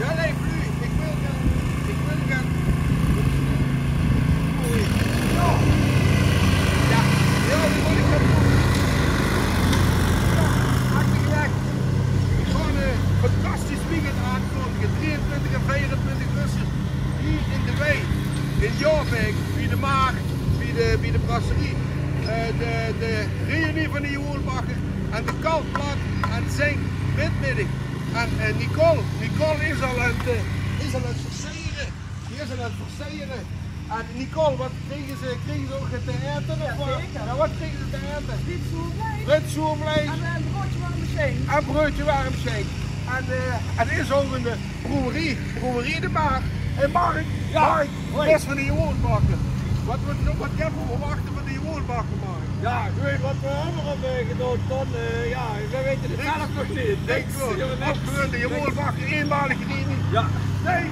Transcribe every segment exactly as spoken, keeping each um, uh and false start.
Ja, nee, Flu, ik wil gaan. Ik wil gaan. Ja. Ja, ja, die wil ik gaan doen. Ja, hartelijk gelijk. Ik ga een fantastisch weekend aankondigen. Drieëntwintig en vierentwintig augustus hier in de wei. In Jaarbek, bij de markt, bij de, bij de brasserie. Eh, de, de reunie van de Jewoelbakker en de Kaltplat en Zeng midmiddig. En, eh, Nicole, Nicole is al aan het, eh, is al aan het versieren. Die is al aan het versieren. En Nicole, wat kriegen ze? Kriegen ze ook het te eten? Of wat? Ja, wat kriegen ze te eten? Friet, zoervlees. Friet, zoervlees. En, eh, een broodje warme sjein. En broodje warme sjein. En, eh, het is ook een, eh, brouwerie. Brouwerie de Mark. En Mark, ja, Mark, hoi. Best van die Jewoelbakker. Wat, wat, wat kunnen we verwachten van die Jewoelbakker, Mark? Ja, ik weet wat we hebben op, eh, gedaan, Ton. Eh, ja, we weten het zelf nog niet. Niks, jongen, niks. Wat voor de Jewoelbakker, eenmalig reunie. Ja. Nee.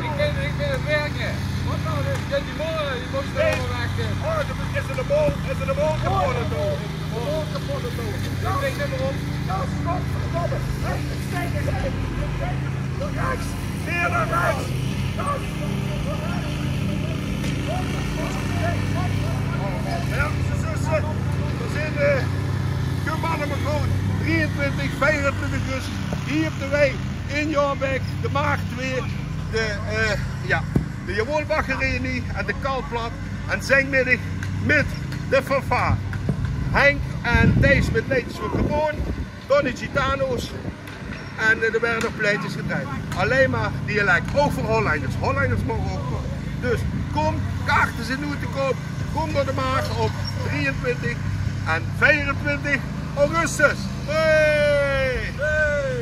Ik ben, ik ben aan het werken. Wat nou? Ja, die molen, die moesten we wachten. Oh, dat is in de mol, is in de mol geboren, toch? De mol geboren, toch? Dat is helemaal op. Dat is godverdomme. Hey, ik steek het, hey, ik steek het. Nog rechts. Meer naar rechts. Ja, zussen. We zijn, eh, kom allemaal gewoon. Drieëntwintig, vierentwintig augustus. Hier op de wei. In Jaarbek, de Markt twee, de, eh, ja, de Jewoelbakker reunie en de Kaltplat en Zengmiddig met de fanfaar. Henk en Thijs met leedjes van Gewoon, Donny Gitano's en, eh, er werden nog plaatjes gedraaid. Alleen maar dialect, ook voor Hollanders. Hollanders mogen ook komen. Dus kom, kaarten zijn nu te koop. Kom naar de Markt op drieëntwintig en vierentwintig augustus. Hey! Hey!